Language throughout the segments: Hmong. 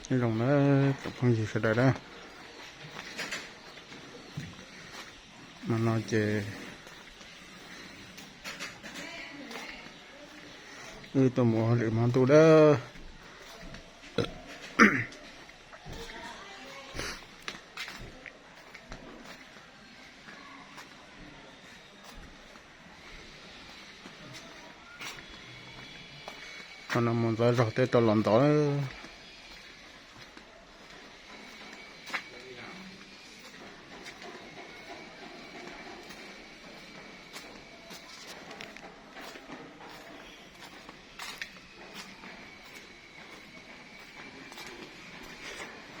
Nyob zoo na, tsoom phooj ywg sawv daws na, mas no ces wb tuaj mus ua hauj lwm hmo ntuj na. Qhov no mus ntxov zog tej tau los ntov.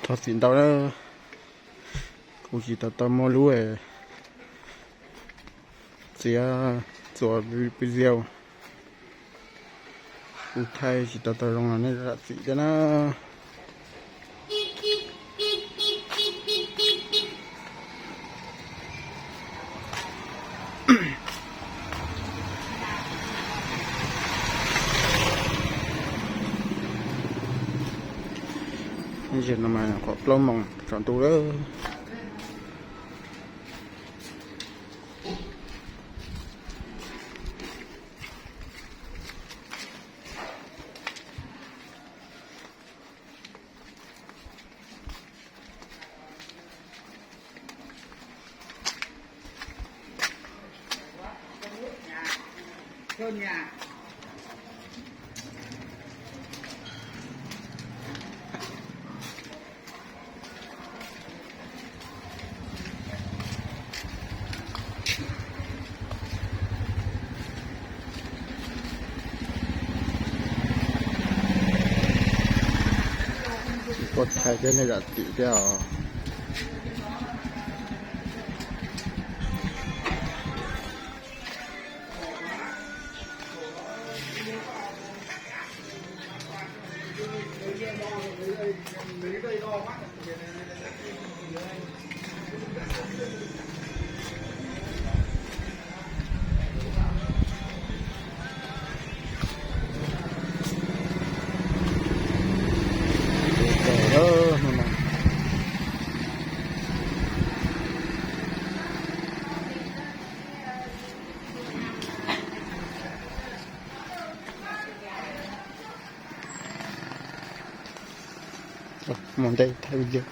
Thov txim ntau na, kuv tsis tau tau muaj lub txiav txuas video, kuv thaij tsis tau tau zoo los nej zam txim thiab na. Tam sim no mas qhov plaub moos tsaus ntuj lawm. Kuv thaij thiab nej zam txim thiab os. Mus ntej thaij video.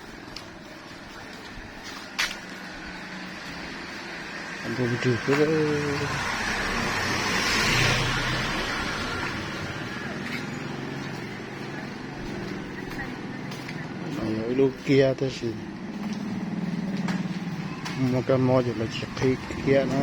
Ntuj nrig xwb. No yog ib lub kiab tab sis muaj kab mob ces lawv tsis qhib kiab na.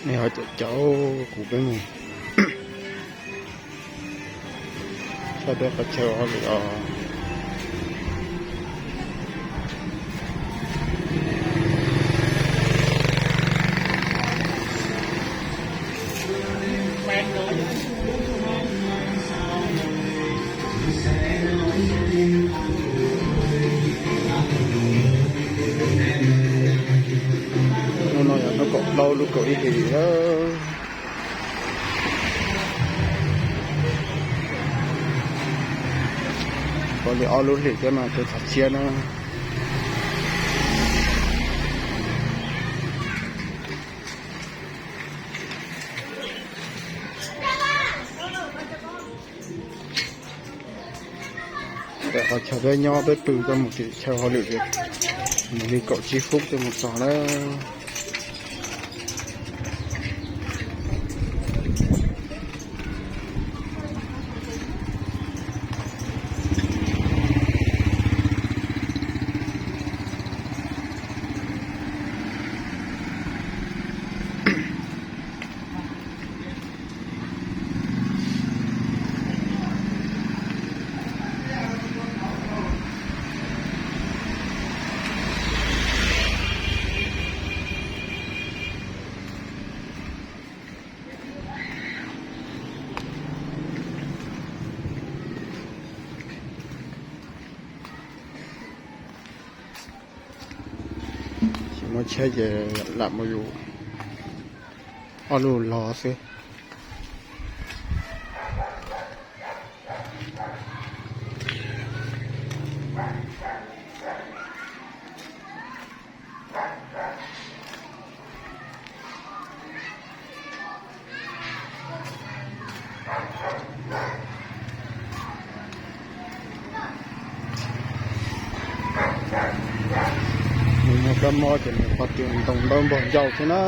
Nej ho caum caum kuv peb mus txog peb qhov chaw hauj lwm os. Hnub no yog hnub kaum plaub lub kaum ib hlis na. Puav leej ob lub hlis thiab mas twb txog tshiab na. Qhov chaw peb nyob peb pw tuaj mus tim chaw hauj lwm ces mus li kaum tsib phút tuaj mus txog na. Tsheb ces lam mus yus ob lub los xwb. Nws muaj kab mob ces nws qhov twg ntoo ntaub npog ncauj xwb na.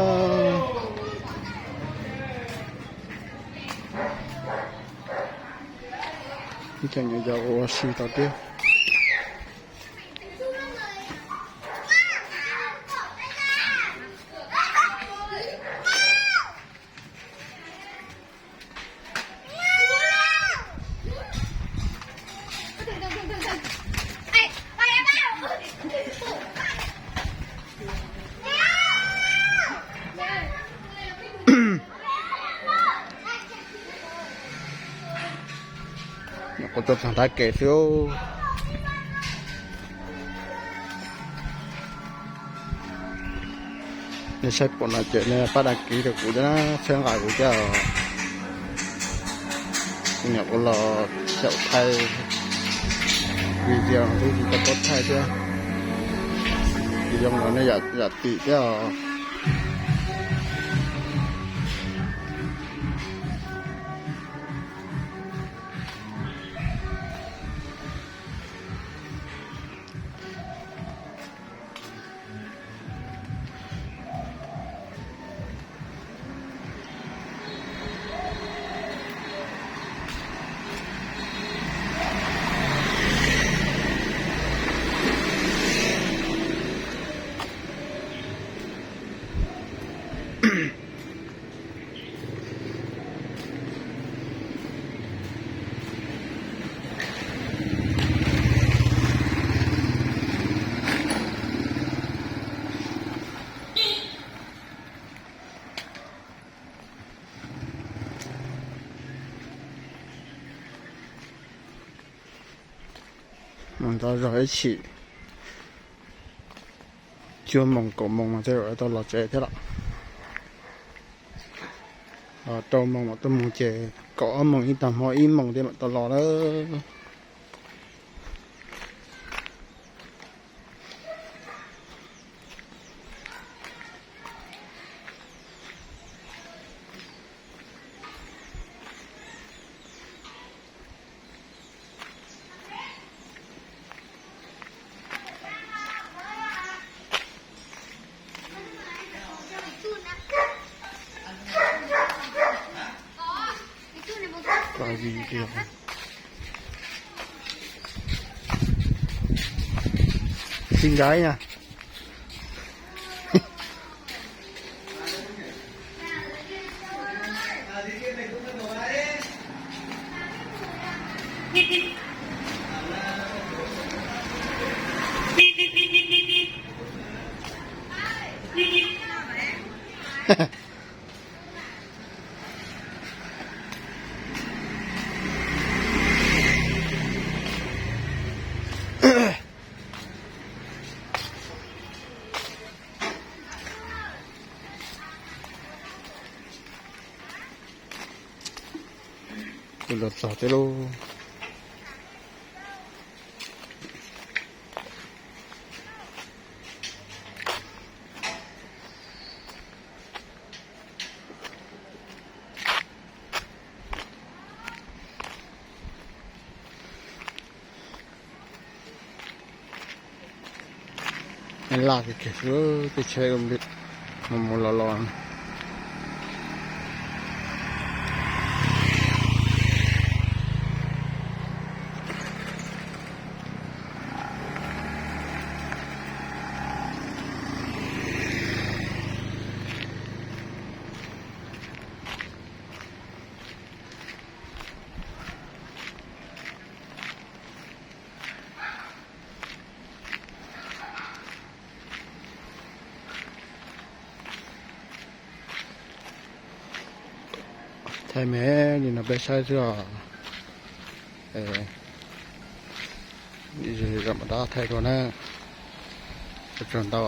Ib co nyuam yaus ua si tau tiag. Nyuam qhuav tuaj txog nrab kev xwb. Nej saib pom no ces nej pab đăng ký rau kuv thiab na, txhawb nqa kuv thiab os. Kuv nyuam qhuav los xyaum thaij video twb tsis tau paub thaij thiab. Video no nej zam txim thiab os. Mus ntxov zog ib chim, cuaj moos kaum moos mas tej zaum tau los tsev thiab lawm. Rau moos mam tuaj mus ces kaum ob moos ib tag hmo ib moos tej mam tau los lawm. Xin gái nha. Kuv los txog thiab lauj. Laj kiag kiag xwb, tej tsheb mus mus los los. Thaij me li no peb saib xwb os. Zam dab thaij dua na. Ua tsaug ntau.